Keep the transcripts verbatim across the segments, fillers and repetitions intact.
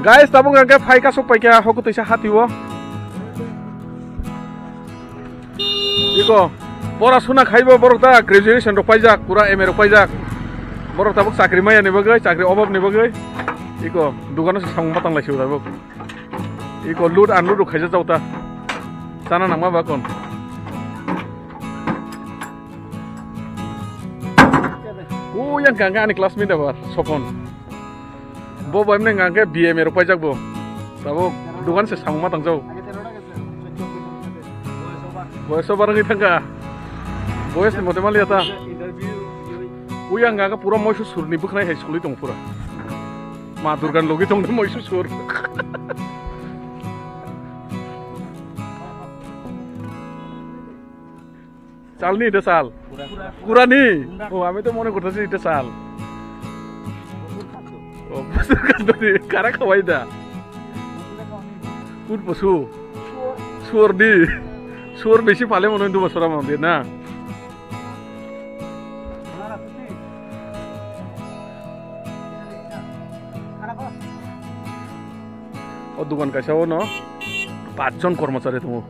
Guys, tabuk hwnkhe phai kasuk paikha hokutwisa hatio. Iko, pora suna khaibo borok ta graduation rok paijak, pura M A rok paijak. Borok tabuk chakri maya ni bagwi, chakri obab ni bagwi. Iko, dugano se samung matang laisio tabuk. Iko load unload rok khaijak jao ta. Chana nangma ba kon. Uyang kang ani classmate abar Sopon. Bo bai mne hwnkha khe B M A rok paijak bo. Tabuk dugan se samung ma tangjao. Boyos over wngwi thangkha. Boyos ni mote maliya ta. Uyang hwnkha khe pura moisu surni bwkhnai hai sului tong pura. Ma Durgan logi tong moisu sur. চালনি এটা চাল। পুরানি। ও, আমি তো মনে করতেছি এটা চাল। ও, পশুর খাদ্য দিয়ে কারা খাওয়াই দা? কোন পশু? শুয়োর দি। শুয়োর বেশি পালে মনে হয় দু বছর আমার দিয়ে, না? O dogan kaisa o no pachjon kormochari tongo.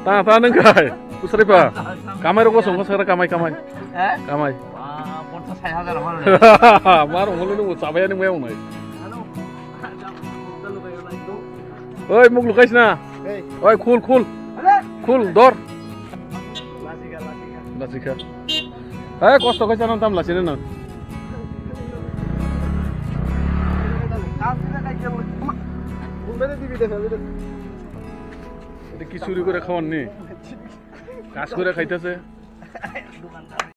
Ta, ta nung kai. Usari pa. Kamai rok bosong, bosong kamai, kamai. Eh? Kamai. Wah, ponchas sai hajar hor. Mar ongol nung chabai ani mai ongnai. Oi, muk lukaisna. Hey. Oi, khul, khul. Khul, dor. Lachikha. Hai, kosto khai chana tam lachine na. Eta ki churi kore khawan ni? Kaj kore khaitase.